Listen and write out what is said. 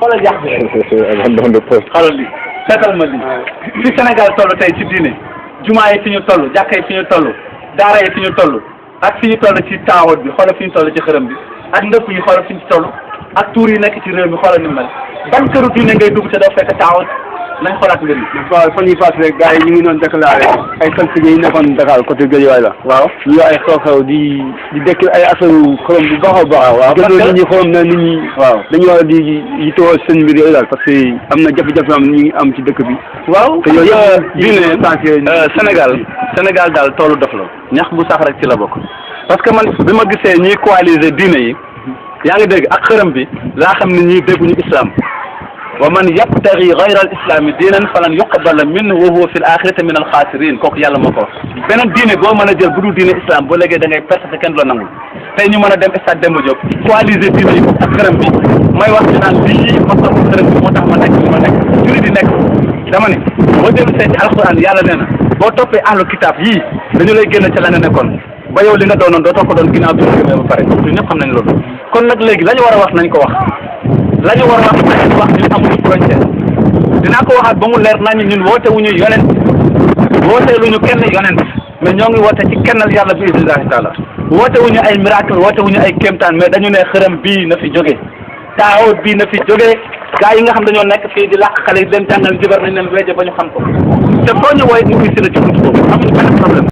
xoolal yàq bi xoolal li seetal ma lii fi Sénégal toll tey ci diine jumaa yi fi ñu toll jàkka yi fi ñu toll daara yi fi ñu toll ak fi ñu toll ci taawut bi xoolal fi ñu toll ci xërëm bi ak ndëpp yi xoolal fi ñu toll ak tuur yi nekk ci réew mi xoolal ni mel ban këru diine ngay dugg te doo fekk taawut nañ xoolaat mbir mi. waaw fan yii passé rek gars yi ñu ngi doon déclaré ay saltige yi nekkoon Dakar côté Guédiawaye la. waaw ñu ay xew-xew di dëkk ay affaire xorom bu baax a baax. waaw parce que nit ñi xorom na nit ñi. waaw dañu war a di yittewoo seen mbir yooyu daal parce que am na jafe-jafe am ñu ngi am ci dëkk bi. waaw te yooyu yëpp diine Sénégal daal toolu dof la ñax bu sax rek ci la bokk parce que man bi ma gisee ñuy coaliser diine yi yaa ngi dégg ak xërëm bi laa xam ne ñii dégguñu islam. wa man yabtaghi ghayra al islami diinan falan yuqbala minhu wa huwa fi l axirati min al xaasirin kooku yàlla moo ko wax beneen diine boo mën a jël bu dul diine islam boo léegi da ngay perte te kenn du la nangul tey ñu mën a dem stade Demba Diop coaliser diine yi ak xërëm bi may wax ci naan lii ma topp xërëm bi moo tax ma nekk li ma nekk juri di nekk dama ne boo dellu see ci alquran yàlla nee na boo toppee ahlu kitaab yii dañu lay génn ca la nga nekkoon ba yow li nga doonoon doo topp doon ginnaaw bi nga ba pare ñun ñëpp xam nañ loolu kon nag léegi la ñu war a wax nañ ko wax la ñu war a wax ñun amuñu frontière dinaa ko waxaat ba mu leer nañu ñun woote wuñu yonent woote luñu kenn yonent mais ñoo ngi woote ci kennal yàlla bi isnillahi taala woote wuñu ay miracle woote wuñu ay kéemtaan mais dañu ne xërëm bii na fi jóge taawut bii na fi jóge gaa yi nga xam dañoo nekk fii di làq xale yi leen jàngal jibar nañ leen weeje ba ñu xam ko te foo ñu wooye ñu ngi si la ci buntu boobu amuñu benn problème